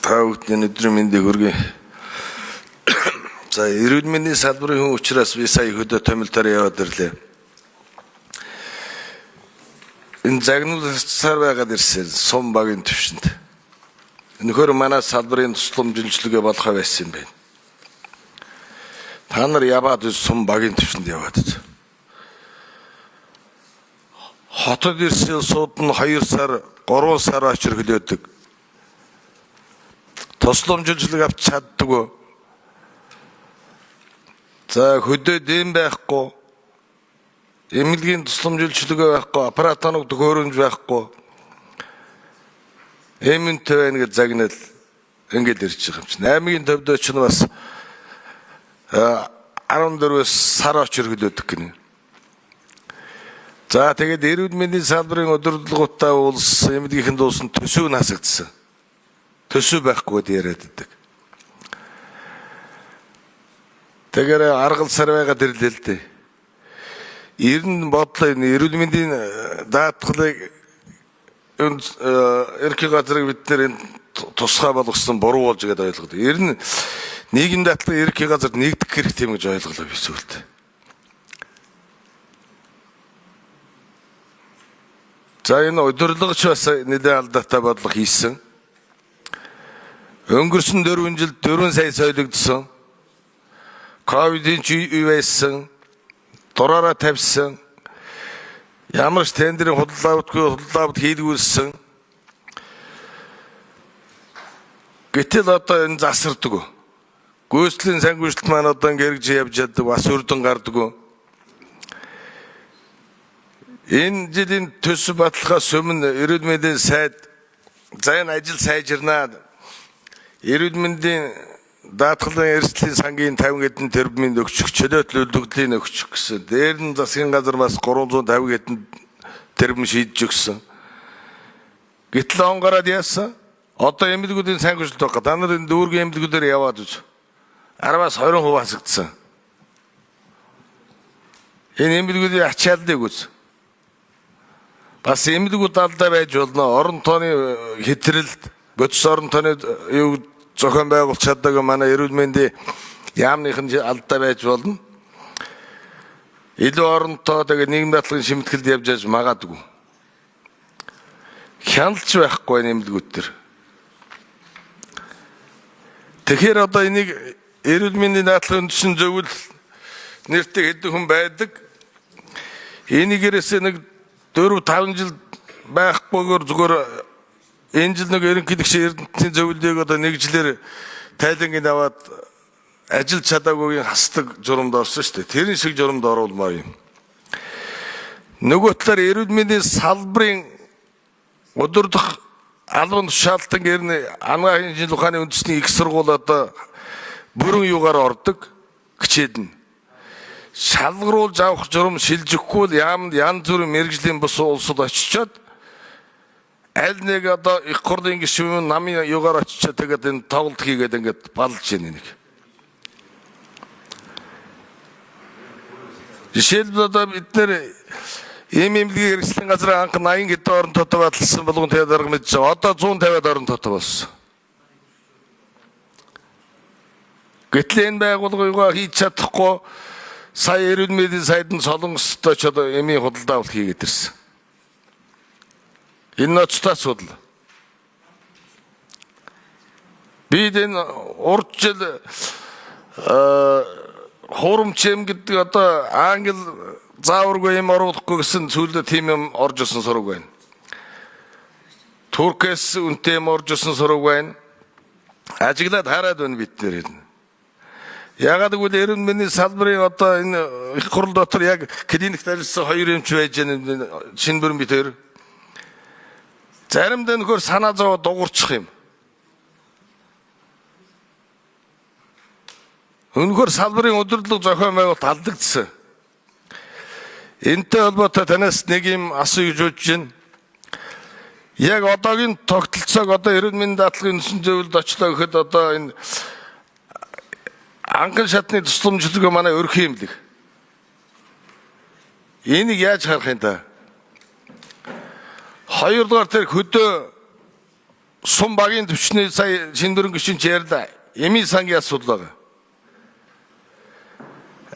Та бүхний өдрийн мэндийг хүргэе. За, эрүүл мэндийн салбарын хүн учраас би сая хөдөө томилтоор яваад ирлээ. Энэ загнуулсаар байгаад ирсэн сум багийн төвшөнд. Өнөхөр манай салбарын тусламж үйлчилгээ болох байсан юм байна. Та нар яваад сум багийн төвшөнд яваад үз. Хотод ирсэн сууд нь 2 сар, 3 сар очир хөлөөдөг. Тусламж үйлчилгээ авч чаддаггүй. За, хөдөө дэм байхгүй. Эмнэлгийн тусламж үйлчилгээ байхгүй, аппаратанууд төхөөрөмж байхгүй. Эмэнтэй байна гэж загнал ингээд ирж байгаа юм чинь. Аймгийн төвдөө чинь бас 14 сар очир хөлөөдөг гинэ. За, тэгээд эрүүл мэндийн салбарын удирдлагуудтай уулзсан, эмнэлгийнхэн дуусан төсөв нь хасагдсан. Төсөв байхгүй гэдээ яриад байдаг. Тэгэхээр аргал сар байгаад ирлээ л дээ. Ер нь бодлоо энэ эрүүл мэндийн даатгалыг ерөнхий газрыг бид нэр энэ тусгай болгосон буруу болж гээд ойлголоо. Ер нь нийгэм даатгалын ерөнхий газар нэгдэх хэрэгтэй юм гэж ойлголоо би зүйлд. За, энэ удирдлагч бас нэлээд алдаатай бодлого хийсэн. Өнгөрсөн 4 жил 4 сая соёлогдсон. Ковидын чи үе байсан. Дураараа тавьсан. Ямар ч тендерийн худалдаавтгүй худалдаавт хийлгүүлсэн. Гэтэл одоо энэ засардаг. Гүйцэтгэлийн санхүүжилт маань одоо гэргэж явж чаддаг, бас үрдэн гардаг. Энэ жилийн төсөв баталгаас өмнө эрүүл мэндийн сайд за энэ ажил сайжирнаа. Эрүүл мэндийн даатгалын эрсдлийн сангийн 50 хэдэн тэрбумын өгчих, чөлөөт үлдэгдлийн өгчих гэсэн. Дээр нь засгийн газар бас 350 хэдэн тэрбум шийдэж өгсөн. Гэтэл он гараад яасан? Одоо эмнэлгүүдийн санхүүжилт байгаа. Та нар энэ дүүргийн эмнэлгүүдээр яваад үз. 10-аас 20% хасагдсан. Энэ эмнэлгүүдийн ачааллыг үз. Бас эмнэлгүүд алдаа байж болно. Орон тооны хэтрэлт, бодис орон тооны юу зохион байгуулж чаддаг манай эрүүл мэндийн яамныхан алдаа байж болно. Илүү орон тоо тэгээ нийгэм даатгалын шимтгэлд явж яаж магадгүй. Хяналч байхгүй эмнэлгүүд төр. Тэгэхээр одоо энийг эрүүл мэндийн даатгалын үндсэн зөвлөл нэртэй хэдэн хүн байдаг. Энийг ерөөсөө нэг 4 5 жил байхгүйгээр зүгээр энэ жил нэг ерөнхийлөгч Эрдэнэтийн зөвлөлийг одоо нэг жилээр тайлангийн аваад ажиллаж чадаагүйгийн хасдаг журамд орсон шүү дээ. Тэрэн шиг журамд оруулмаар юм. Нөгөө талаар эрүүл мэндийн салбарын удирдах албан тушаалтан гэрний анагаахын шинжилгээ ухааны үндэсний их сургууль одоо бүрэн югаар ордог хичээлнэ. Шалгаруулж авах журам шилжихгүй л яамд янз бүрийн мэргэжлийн бус улсад очичоод аль нэг одоо их хурлын гишүүн намын югаар очичоод тэгээд энэ тоглолт хийгээд ингээд балж яах нэг. Жишээлбэл одоо бид нэр ийм эмнэлгийн хэрэгслийн газар анх 80 хэдэн орон тоотой баталсан болгон тэгээд дарга мэдж байгаа. Одоо 150-ад орон тоотой болсон. Гэтэл энэ байгууллагыг хийж чадахгүй сая эрүүл мэндийн сайд нь Солонгостой ч одоо эмийн худалдаа авалт хийгээд ирсэн. Энэ ноцтой асуудал. Бид энэ урд жил хуурамч юм гэдэг одоо англи зааваргүй юм оруулахгүй гэсэн зүйлдээ тийм юм орж ирсэн сураг байна. Туркээс үнэтэй юм орж ирсэн сураг байна. Ажиглаад хараад байна бид нэр. Ягаад гэвэл эрүүл мэндийн салбарын одоо энэ их хурл дотор яг клиникт ажилласан хоёр эмч байж байна. Шинэ бүрэн бит хоёр. Заримдаа нөхөр санаа зовоо дугуурчих юм. Өнөхөр салбарын удирдлага зохион байгуулалт алдагдсан. Энтэй холбоотой танаас нэг юм асууя гэж бодож байна. Яг одоогийн тогтолцоог одоо эрүүл мэндийн даатгалын үндсэн зөвлөлд очлоо гэхэд одоо энэ анхан шатны тусламжлалгүй манай өрхөн эмнэлэг. Энийг яаж харах юм та? Хоёрдугаар тэр хөдөө Сум багийн төвчний сая Шиндүрэн гишүүн ч ярьлаа. Эмийн сангийн асуудал байгаа.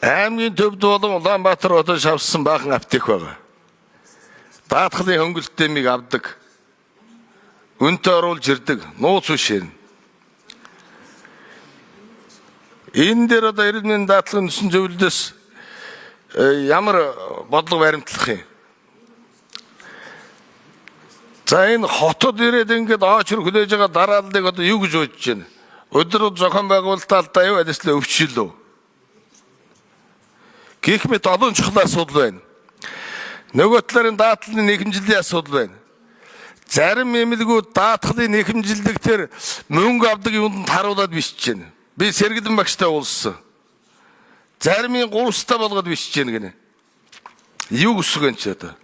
Аймгийн төвд болон Улаанбаатар хотод шавсан баахан аптек байгаа. Даатгалын хөнгөлөлт эмийг авдаг. Үнэтэй оруулж ирдэг. Нууц биш юм. Энэ дээр одоо эрүүл мэндийн даатгалын үндсэн зөвлөлөөс ямар бодлого баримтлах юм? За энэ хотод ирээд ингээд оочр хүлээж байгаа дарааллыг одоо юу гэж бодож байна? Өдөр зохион байгуулалт алдаа юу аль өвчлөө. Гэх мэт олон чухал асуудал байна. Нөгөө талаар энэ даатгалын нэхэмжлийн асуудал байна. Зарим эмнэлгүүд даатгалын нэхэмжлэг тэр мөнгө авдаг юмд таруулаад бичиж байна. Би сэргэлэн багштай уулзсан. Зарим нь 300 болгоод бичиж байна гинэ. Юу гэсэг юм чи одоо?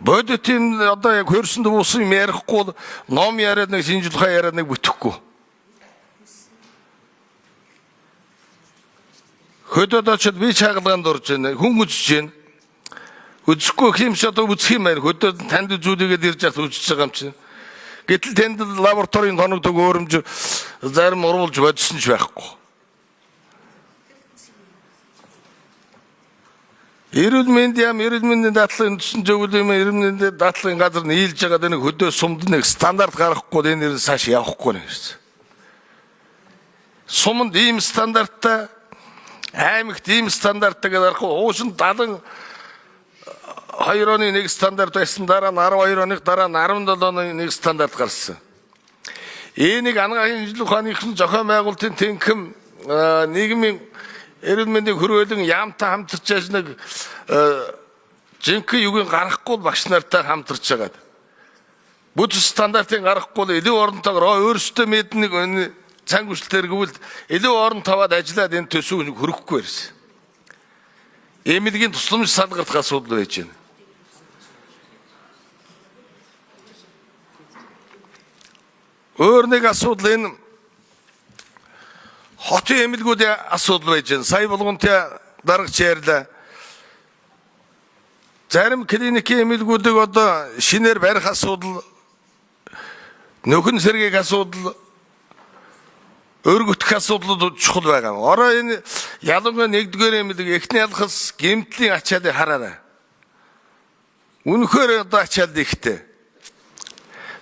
Бодит юм одоо яг хөрсөнд буусан юм ярихгүй бол ном яриад нэг шинжил ухаан яриад нэг бүтэхгүй. Хөдөөд очиод би чагалгаанд орж байна. Хүн үзэж байна. Үзэхгүй гэх юм чи одоо үзэх юм байна. Хөдөөд танд үзүүлээгээд ирж яс үзэж байгаа юм чинь. Гэтэл тэнд лабораторийн тоног төгөөрөмж зарим уруулж бодсон ч байхгүй. Эрүүл мэнд яам, эрүүл мэндийн даатгалын үндсэн зөвлөл юм, эрүүл мэндийн даатгалын газар нийлж байгаа нэг хөдөө сумд нэг стандарт гаргахгүй энэ нэр цааш явахгүй нэ гэсэн. Суманд ийм стандарттай, аймагт ийм стандарттай гэдэг аргагүй. Уучин 72 оны нэг стандарт байсан, дараа нь 12 оных, дараа нь 17 оны нэг стандарт гарсан. Энийг анагаахын шинжилгээ ухааныхан зохион байгуулалтын тэнхэм нийгмийн эрүүл мэндийн хөрөөлөн яамтай хамтарч яаж нэг жинхэнэ югийг гаргахгүй багш нартай хамтарч байгаад. Бүд стандартыг гаргахгүй л илүү оронтойгоор өөрсдөө мэднэ нэг цан хүчлэлээр гэвэл илүү орон таваад ажиллаад энэ төсөв хөрөхгүй ирсэн. Эмнэлгийн тусламж салгардах асуудал байж байна. Өөр нэг асуудал энэ хотын эмнэлгүүдийн асуудал байж байна. Сая болгонтой даргач ярьлаа. Зарим клиникийн эмнэлгүүдийг одоо шинээр барих асуудал, нөхөн сэргээх асуудал, өргөтөх асуудлууд чухал байгаа. Ороо энэ ялангуяа нэгдүгээр эмнэлэг эхний алхас гэмтлийн ачаалыг хараарай. Үнэхээр одоо ачаал ихтэй.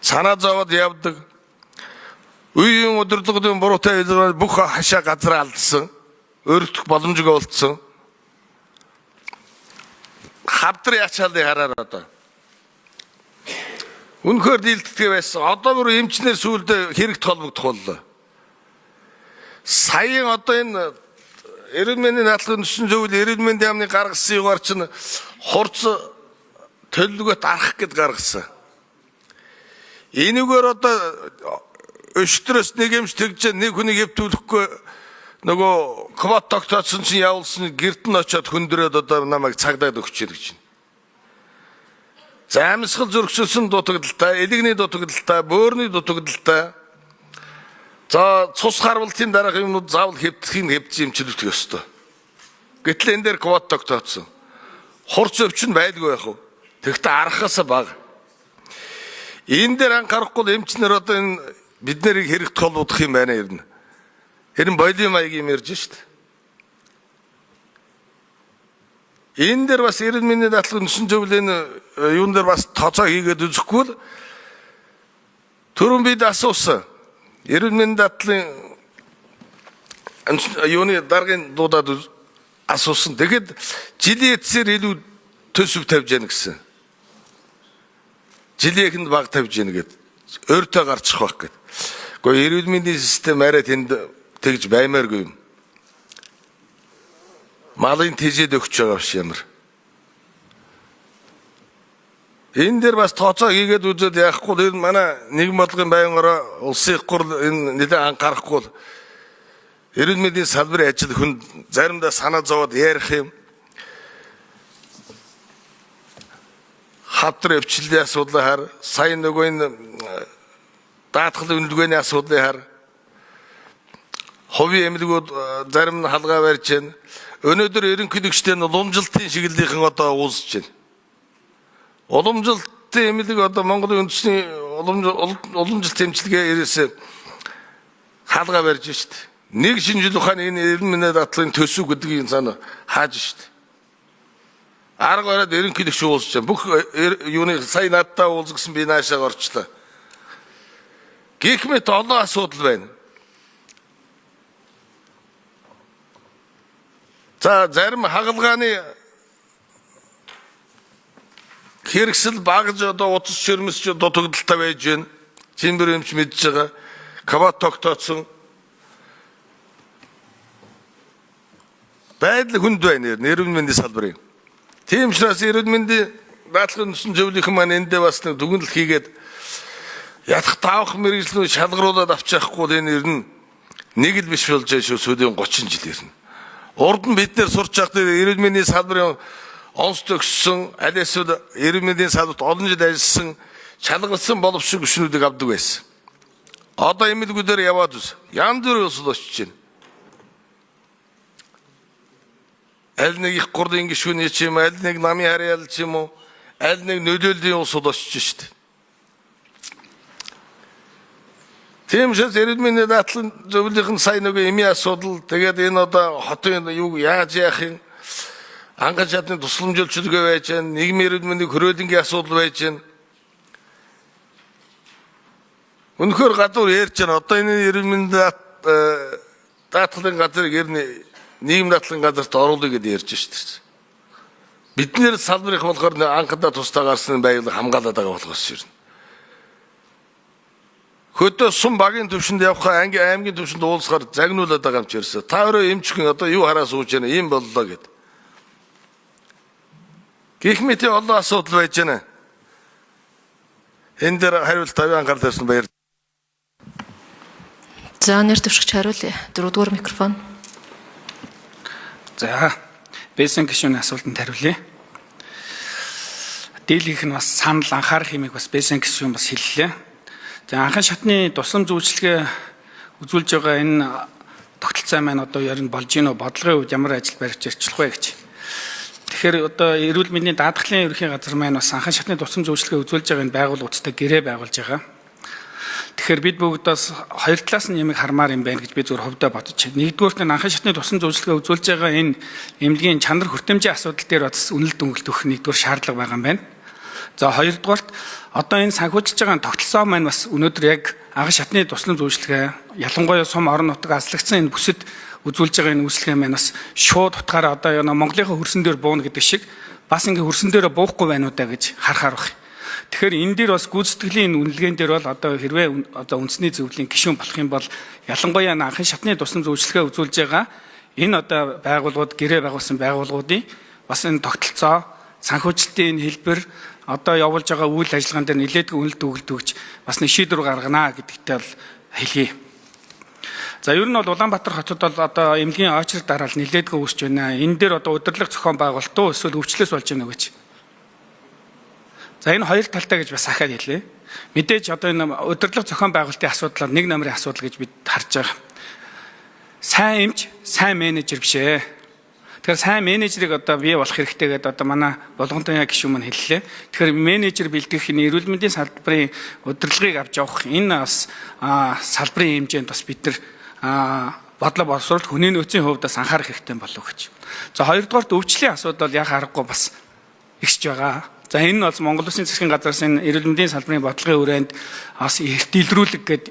Санаа зовоод явдаг. Үеийн удирдлагын буруутай илрэл бүх хашаа газар алдсан. Өргөтөх боломжгүй болцсон. Хавдрын ачаалыг хараарай одоо. Үнэхээр дийлддэг байсан. Одоо бүр эмчнэр сүүлдээ хэрэгт холбогдох боллоо. Саяын одоо энэ эрүүл мэндийн даатгалын үндсэн зөвлөл эрүүл мэндийн яамны гаргасан югаар чинь хурц төлөвлөгөөт арах гэд гаргасан. Энэгээр одоо өштрөөс нэг юмч тэгж нэг хүнийг эвтүүлэхгүй нөгөө квот тогтооцсон чинь явуулсан гэрт нь очиод хөндрөөд одоо намайг цагдаад өгч ирэх чинь. За амьсгал зөрчилсөн дутагдaltaй, элэгний дутагдaltaй, бөөрний дутагдaltaй. За цус харвалтын дараах юмнууд заавал хэвдэхийг хэвдэж эмчилэх ёстой. Гэтэл энэ дээр квот тогтооцсон. Хурц өвчин байдгүй байх уу? Тэгэхдээ архаас бага. Энэ дээр анхаарахгүй эмчнэр одоо энэ бид нарыг хэрэгт холбогдох юм байна ер нь. Тэр нь болио маяг юм ярьж шít. Энэ дээр бас эрүүл мэндийн даатгалын үндсэн зөвлөлийн юун дээр бас тооцоо хийгээд үзэхгүй л түрүүн бид асуусан. Эрүүл мэндийн даатгалын юуны даргын дуудаад асуусан. Тэгэхэд жилийн эцсээр илүү төсөв тавьж яана гэсэн. Жилийн эхэнд баг тавьж яана гэд өөртөө гарчих байх гэд. Гэхдээ эрүүл мэндийн систем арай тэнд тэгж баймааргүй юм. Малын тэжээд өгч байгаа биш ямар. Энэ дээр бас тооцоо хийгээд үзээд яахгүй энэ манай нийгэм бодлогын байнгороо улсын их гурал энэ нэлээд анхаарахгүй бол эрүүл мэндийн салбарын ажил хүн заримдаа санаа зовоод ярих юм. Хавдар өвчлөлийн асуудлыг хар, сая нөгөө энэ даатгалын үнэлгээний асуудлыг хар. Хувийн эмнэлгүүд зарим нь халгаа барьж байна. Өнөөдөр ерөнхийлөгчтэй нь лумжилтын чиглэлийнхэн одоо уулзж байна. Уламжлалтын эмнэлэг одоо Монголын үндэсний уламжлалт эмчилгээ ерөөсөө хаалгаа барьж шít. Нэг шинжил ухааны энэ эрүүл мэндийн даатгалын төсөв гэдгийг цаана хааж шít. Арга бариад ерөнхийлөгч уулзч бүх юуны сая надтай уулзсан би наашаа орчлоо. Гэх мэт олон асуудал байна. За зарим хагалгааны хэрэгсэл багж одоо утас ширмэс дутагдaltaй байж байна. Чимбэр эмч мэдж байгаа. Кабат тогтооцсон. Байдал хүнд байна эрүүл мэндийн салбарын. Тийм учраас эрүүл мэндийн даатгалын төсөн зөвлөх маань эндээ бас нэг дүгнэлт хийгээд ятах таавах мэргэжлүүд шалгаруулад авчихгүй л энэ ер нь нэг л биш болж байгаа шүү сүүлийн 30 жил ирнэ. Урд нь бид нэр сурч байхдаа эрүүл мэндийн салбарын онц төгссөн, аль эсвэл эрүүл мэндийн салбарт олон жил ажилласан, шалгалсан боловч гүшнүүдийг авдаг байсан. Одоо эмнэлгүүдээр яваад үз. Янз бүрийн улсад очиж байна. Аль нэг их гурлын гишүүний ч юм, аль нэг намын харьяал ч юм уу, аль нэг нөлөөллийн улсад очиж шít. Тийм учраас эрүүл мэндийн даатгалын зөвлөлийн сая нөгөө эмийн асуудал, тэгээд энэ одоо хотын юг яаж яах юм, анхан шатны тусламжуулчлага байж байна, нийгмийн эрүүл мэндийн хөрөөлөнгийн асуудал байж байна. Үнэхээр гадуур ярьж байна. Одоо энэ эрүүл мэндийн даатгалын газрыг ер нь нийгэм даатгалын газарт оруулъя гэдээ ярьж шүү дээ. Бид нэр салбарынх болохоор анхандаа тусдаа гарсан байгалыг хамгаалаад байгаа болохоос ширнэ. Хөдөө сум багийн төвшөнд явхаа анги аймгийн төвшөнд уулзахаар загнуулаад байгаа юм чи ерөөсөө. Та өөрөө эмчхэн одоо юу хараа сууж байна ийм боллоо гэд. Гэх мэт олон асуудал байж байна. Энэ дээр хариулт тавья анхаарал тавьсан баяр. За нэр дэвшигч хариулъя. Дөрөвдүгээр микрофон. За Бэсэн гишүүний асуултанд хариулъя. Дийлэнх нь бас санал анхаарах юмыг бас Бэсэн гишүүн бас хэллээ. За анхан шатны тусламж үйлчилгээ үзүүлж байгаа энэ тогтолцоо маань одоо ер нь болж гинөө бодлогын хувьд ямар ажил барьж ирчлэх вэ гэж. Тэгэхээр одоо эрүүл мэндийн даатгалын ерөнхий газар маань бас анхан шатны тусламж үйлчилгээ үзүүлж байгаа энэ байгууллагуудтай гэрээ байгуулж байгаа. Тэгэхээр бид бүгд бас хоёр талаас нь ямиг хармаар юм байна гэж би зөвхөн хувьдаа бодож байна. Нэгдүгээрт нь анхан шатны тусламж үйлчилгээ үзүүлж байгаа энэ эмнэлгийн чанар хүртээмжийн асуудал дээр бас үнэлт дүнэлт өгөх нэгдүгээр шаардлага байгаа юм байна. За хоёрдугаарт одоо энэ санхүүжилж байгаа тогтолцоо маань бас өнөөдөр яг анхан шатны тусламж үйлчилгээ ялангуяа сум орон нутаг аслагдсан энэ бүсэд үзүүлж байгаа энэ үйлчилгээ маань бас шууд утгаараа одоо яна Монголынхаа хөрсөн дээр бууна гэдэг шиг бас ингээ хөрсөн дээр буухгүй байна уу даа гэж харахаар баг. Тэгэхээр энэ дээр бас гүйцэтгэлийн үнэлгээн дээр бол одоо хэрвээ одоо үндэсний зөвлөлийн гишүүн болох юм бол ялангуяа анхан шатны тусламж үйлчилгээ үзүүлж байгаа энэ одоо байгууллагууд гэрээ байгуулсан байгууллагуудын бас энэ тогтолцоо санхүүжилтийн энэ хэлбэр одоо явуулж байгаа үйл ажиллагаан дээр нэлээдгүй үнэлт өгөлт өгч бас нэг шийдвэр гаргана гэдэгтэй бол хэлье. За ер нь бол Улаанбаатар хотод бол одоо эмнэлгийн очрол дараал нэлээдгүй үүсэж байна. Энэ дээр одоо удирдлага зохион байгуулалт уу эсвэл өвчлөөс болж байна уу гэж. За энэ хоёр талтай гэж бас ахаад хэлье. Мэдээж одоо энэ удирдлага зохион байгуулалтын асуудлаар нэг номерын асуудал гэж бид харж байгаа. Сайн эмч, сайн менежер биш ээ. Тэгэхээр сайн менежерийг одоо бий болох хэрэгтэй гэдээ одоо манай Булгантын гишүүн маань хэллээ. Тэгэхээр менежер бэлтгэх энэ эрүүл мэндийн салбарын удирдлагыг авч явах энэ бас салбарын хэмжээнд бас бид нар бодлого боловсрол хүний нөөцийн хувьд бас анхаарах хэрэгтэй болов гэж. За хоёрдугаарт өвчлийн асуудал бол яг аргагүй бас ихсэж байгаа. За энэ нь бол Монгол Улсын засгийн газраас энэ эрүүл мэндийн салбарын бодлогын хүрээнд бас эрт илрүүлэг гээд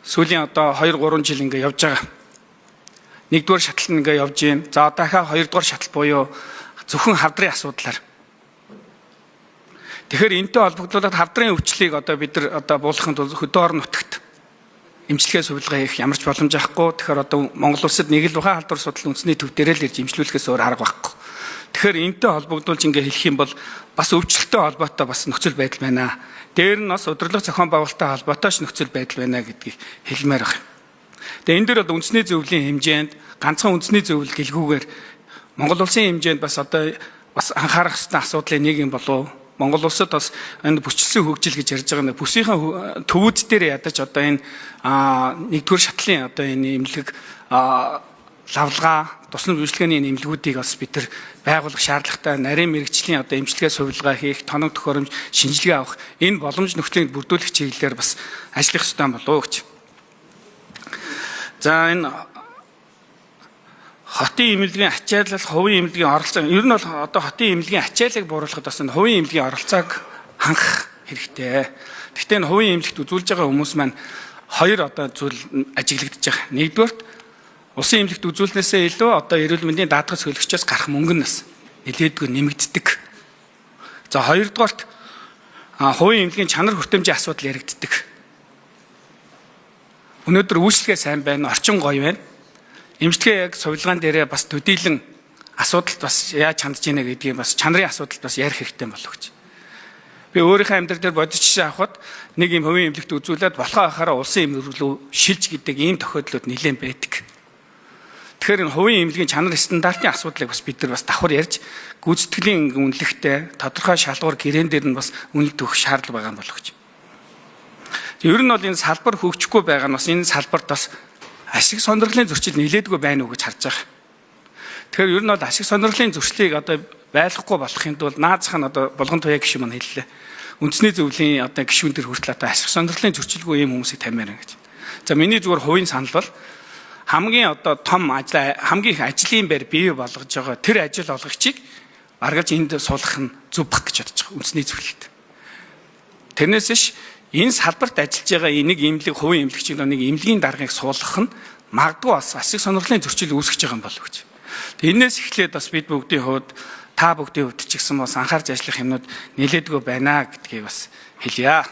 сүүлийн одоо 2 3 жил ингээ явж байгаа. Нэгдүгээр шатлал нь ингээ явж гин. За одоо дахиад хоёрдугаар шатал буюу зөвхөн хавдрын асуудлаар. Тэгэхээр энэтэй холбогдуулаад хавдрын өвчлийг одоо бид нар одоо буулгахын тулд хөдөө орон нутагт эмчилгээ судалгаа хийх ямар ч боломж авахгүй. Тэгэхээр одоо Монгол улсад нэг л ухаан халдвар судлал үндэсний төв дээрээ л ирж эмчлүүлэхээс өөр арга байхгүй. Тэгэхээр энэтэй холбогдуулж ингээ хэлэх юм бол бас өвчлөлттэй холбоотой бас нөхцөл байдал байна. Дээр нь бас удирдлага зохион байгуулалттай холбоотой ч нөхцөл байдал байна гэдгийг хэлмээр байна. Тэгээ энэ дээр бол үндэсний зөвлөлийн хэмжээнд ганцхан үндэсний зөвлөл гэлгүүгээр Монгол улсын хэмжээнд бас одоо бас анхаарах ёстой асуудлын нэг юм болов. Монгол улсад бас энэ бүсчилсэн хөгжил гэж ярьж байгаа нэг бүсийнхээ төвүүд дээр ядаж одоо энэ нэгдүгээр шатлын одоо энэ эмнэлэг лавлгаа, тусламж үйлчилгээний эмнэлгүүдийг бас бид нар байгуулах шаардлагатай, нарийн мэрэгжлийн одоо эмчилгээ хувилгаа хийх, тоног төхөөрөмж, шинжилгээ авах энэ боломж нөхцөлийг бүрдүүлэх чиглэлээр бас ажиллах ёстой болов уу гэж. За энэ хотын эмнэлгийн ачаалал, хувийн эмнэлгийн оролцоо, ер нь бол одоо хотын эмнэлгийн ачааллыг бууруулахад бас энэ хувийн эмнэлгийн оролцоог хангах хэрэгтэй. Гэхдээ энэ хувийн эмнэлэгт үзүүлж байгаа хүмүүс маань хоёр одоо зүйл ажиглагдаж байгаа. Нэгдүгээрт улсын эмнэлэгт үзүүлнээсээ илүү одоо эрүүл мэндийн даатгал сөлөгчөөс гарах мөнгө нь бас нэлээдгүй нэмэгддэг. За хоёрдугаарт хувийн эмнэлгийн чанар хүртээмжийн асуудал яригддаг. Өнөөдөр үйлчлэгээ сайн байна, орчин гоё байна. Эмчилгээ яг хувилгаан дээрээ бас төдийлөн асуудалд бас яаж хандж ийнэ гэдгийг бас чанарын асуудалд бас ярих хэрэгтэй болов гэж. Би өөрийнхөө амьдрал дээр бодит жишээ авахад нэг юм хувийн эмнэлэгт үзүүлээд болохоо ахаараа улсын эмнэлэг рүү шилж гэдэг ийм тохиолдлууд нэлээд байдаг. Тэгэхээр энэ хувийн эмнэлгийн чанар стандартын асуудлыг бас бид нар бас давхар ярьж гүйцэтгэлийн үнэлэхтэй тодорхой шалгуур гэрээн дээр нь бас үнэлт өгөх шаардлага байгаа юм болов гэж. Ер нь бол энэ салбар хөгжихгүй байгаа нь бас энэ салбарт бас ашиг сонирхлын зөрчил нэлээдгүй байна уу гэж харж байгаа. Тэгэхээр ер нь бол ашиг сонирхлын зөрчлийг одоо байлгахгүй болохын тулд наазах нь одоо Булган Туяа гишүүн маань хэллээ. Үндэсний зөвлөлийн одоо гишүүн төр хүртэл одоо ашиг сонирхлын зөрчилгүй ийм хүмүүсийг тамиарна гэж. За миний зүгээр хувийн санал бол хамгийн одоо том ажил, хамгийн их ажлын байр бий болгож байгаа тэр ажил олгогчийг баргалж энд суулгах нь зөв бах гэж бодож байгаа үндэсний зөвлөлд. Тэрнээс ш энэ салбарт ажиллаж байгаа энийг эмнэлэг хувийн эмнэлэгчийн нэг эмнэлгийн даргаыг суулгах нь магадгүй бас ашиг сонирхлын зөрчил үүсгэж байгаа юм болов гэж. Энээс эхлээд бас бид бүгдийн хувьд та бүгдийн хувьд ч гэсэн бас анхаарч ажиллах юмнууд нэлээдгүй байна гэдгийг бас хэлье.